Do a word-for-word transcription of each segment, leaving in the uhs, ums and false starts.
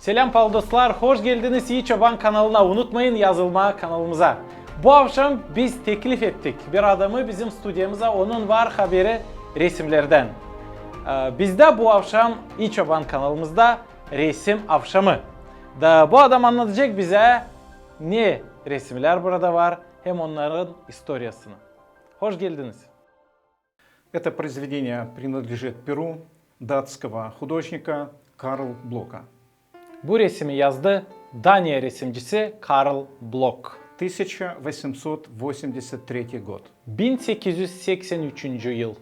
Selam, paalı dostlar, hoş geldiniz İi Çoban kanalına. Unutmayın yazılmaa kanalımıza. Bu avşam biz teklif ettik bir adamı bizim studiyamıza, onun var haberi resimnerdän. E, bizdä bu avşam İi Çoban kanalımızda resim avşamı. Da bu adam annadacek bizä, ne resimnär burada var, hem onnarın istoriyasını. Hoş geldiniz. Это произведение принадлежит перу датского художника Карл Блока. Bu resimi yazdı Daniya resimcisi Karl Blok. Тысяча восемьсот восемьдесят третий год. Bin sekiz üz seksän üçüncü yıl.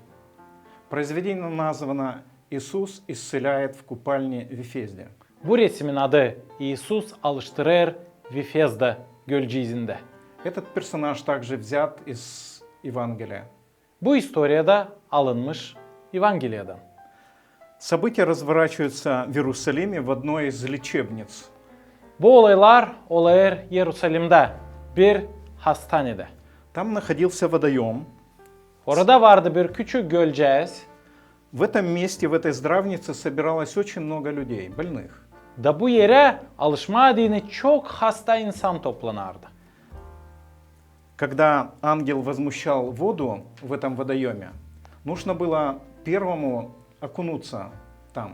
Произведение названо «Иисус исцеляет в купальне Вифезде». Bu resimin adı İisus alıştırêr Vifezda gölcizindä. Этот персонаж также взят из Евангелия. Bu istoriya da alınmış Evangeliyadan. События разворачиваются в Иерусалиме в одной из лечебниц. Bu olaylar olêr Yerusalimdä, bir hastanedä. Там находился водоём. Orada vardı bir küçük gölcääz. В этом месте, в этой здравнице собиралось очень много людей, больных. Da bu erä alışmaa deyni çok hasta insan toplanardı. Когда ангел возмущал воду в этом водоёме, нужно было первому окунуться там.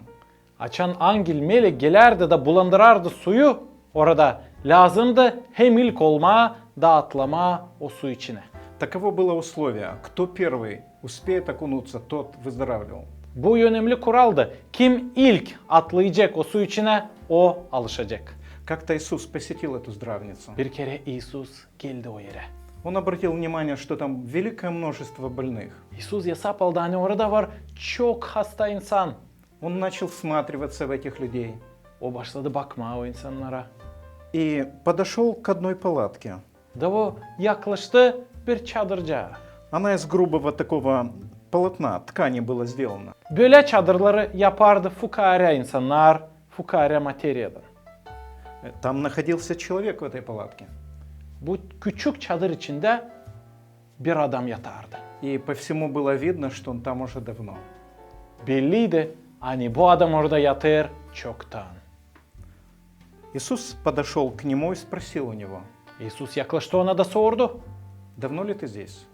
Açan angel melek gelärdi da bulandırardı suyu orada, lääzımdı hem ilk olmaa da atlamaa o su içinä. Таково было условие: кто первый успеет окунуться, тот выздоравливал. Bu önemli kuraldı. Kim ilk atlayacek o su içinä, o alışacek. Как-то Иисус посетил эту здравницу. Bir kerä İisus geldi o erä. Он обратил внимание, что там великое множество больных. İisus esap aldı, ani orada var çok hasta insan. Он начал всматриваться в этих людей. O başladı bakmaa o insannara. И подошёл к одной палатке. Da o yaklaştı bir çadırcaa. Она из грубого такого полотна, ткани была сделана. Bölä çadırları yapardı fukaarä insannar, fukaarä materiyadan. Там находился человек в этой палатке. Bu küçük çadır içindä bir adam yatardı. И по всему было видно, что он там уже давно. Belliydi, ani bu adam orada yatêr çoktan. Иисус подошёл к нему и спросил у него: İisus yaklaştı ona da sordu: Давно ли ты здесь?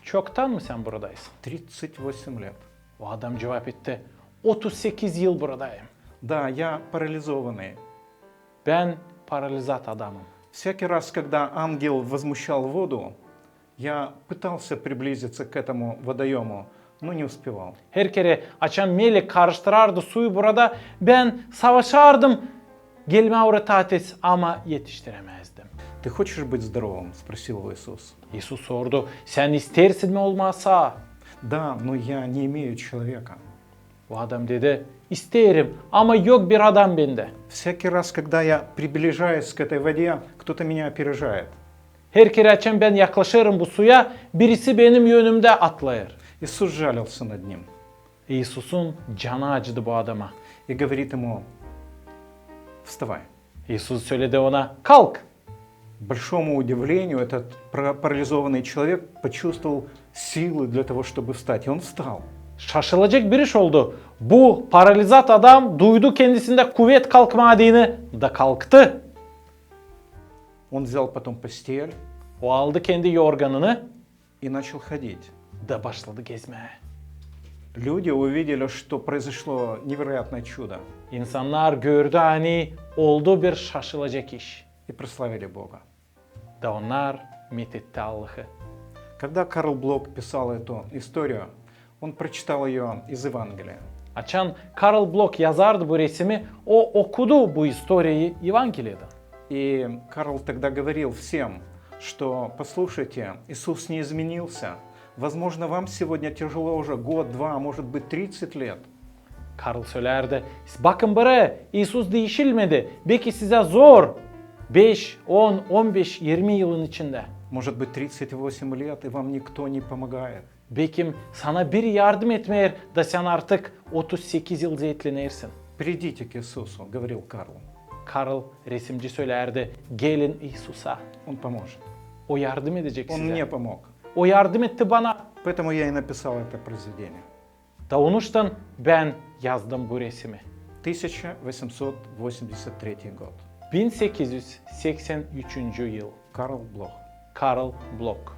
Çoktan mı sän buradaysın? Тридцать восемь лет. O adam cuvap etti: Otuz sekiz yıl buradayım. Да, я парализованный. Bän paralizat adamım. Всякий раз, когда ангел возмущал воду, я пытался приблизиться к этому водоёму, но не успевал. Her kerä, açan melek karıştırardı suyu burada, bän savaşardım gelmää oraya taa tez, ama etiştirämäzdim. Ты хочешь быть здоровым? Спросил его Иисус. İisus sordu: Sän isteersin mi olmaa saa? Да, но я не имею человека. O adam dedi: İsteerim, ama yok bir adam bendä. Всякий раз, когда я приближаюсь к этой воде, кто-то меня опережает. Her kerä, açan bän yaklaşêrım bu suya, birisi benim önümdä atlêêr. Иисус сжалился над ним. İisusun canı acıdı bu adama. И говорит ему: Вставай. İisus söledi ona: Kalk. К большому удивлению, этот пра-, парализованный человек почувствовал силы для того, чтобы встать, и он встал. Şaşılacek bir iş oldu. Bu paralizat adam duydu kendisindä kuvet kalkmaa deyni da kalktı. Он взял потом постель. O aldı kendi yorganını. И начал ходить. Da başladı gezmää. Люди увидели, что произошло невероятное чудо. İnsannar gördü, ani oldu bir şaşılacek iş. И прославили Бога. Da onnar methetti Allahı. Когда Карл Блок писал эту историю, он прочитал её из Евангелия. Açan Karl Blok yazardı bu resimi, o okudu bu istoriyayı Evangeliyadan. И Карл тогда говорил всем, что: Послушайте, Иисус не изменился. Возможно, вам сегодня тяжело уже год, два, может быть, тридцать лет. Karl sölärdi: Bakın buraya, İisus diişilmedi. Beki sizä zor beş, on, on beş, irmi yılın içindä. Может быть, тридцать восемь лет, и вам никто не помогает. Bekim sana biri yardım etmeer, da sän artık otuz sekiz yıl zeetlenersin. Придите к Иисусу, говорил Карл. Karl resimci sölärdi: Gelin İisusa. Он поможет. O yardım edecek sizä. Он мне помог. O yardım etti bana. Поэтому я и написал это произведение. Da onuştan bän yazdım bu resimi. Тысяча восемьсот восемьдесят третий год. Bin sekiz üz seksän üçüncü yıl. Карл Блох. Karl Bloch.